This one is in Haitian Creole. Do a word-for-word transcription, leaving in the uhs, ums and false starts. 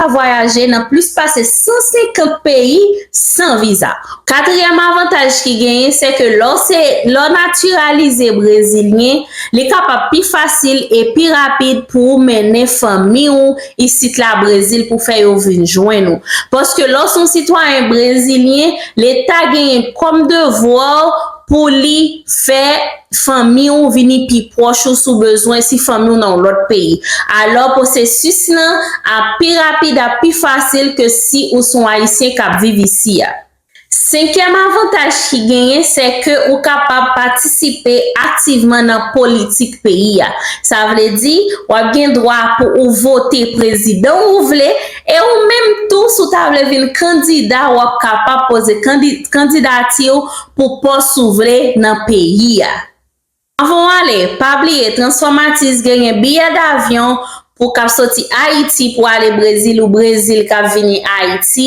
ka vwayaje nan plis pase san senkant peyi san viza. Katriyèm avantaj ki genyen, se ke lè w se, lè w natiralize brezilyen, li kapab pi fasil e pi rapid pou ou mennen fanmi w isit la Brezil pou fè yo vin jwenn ou. Paske lè w se yon sitwayen brezilyen, leta genyen kòm devwa pou li fè fanmi w vini pi pwòch ou si w bezwen, si fanmi w nan yon lòt peyi. Alò, pwosesis lan ap pi rapid, ap pi fasil ke si ou se yon Ayisyen k ap viv isi a. Senkyèm avantaj ki genyen, se ke ou kapab patisipe aktivman nan politik peyi a. Sa vle di, w ap gen dwa pou ou vote prezidan ou vle, e ou menm tou, si w ta vle vin kandida, w ap kapab poze kandi-, kandidati w pou pòs ou vle nan peyi a. Anvan w ale, pa bliye, Transformatis genyen biyè davyon pou k ap soti Ayiti pou ale Brezil ou Brezil k ap vini Ayiti.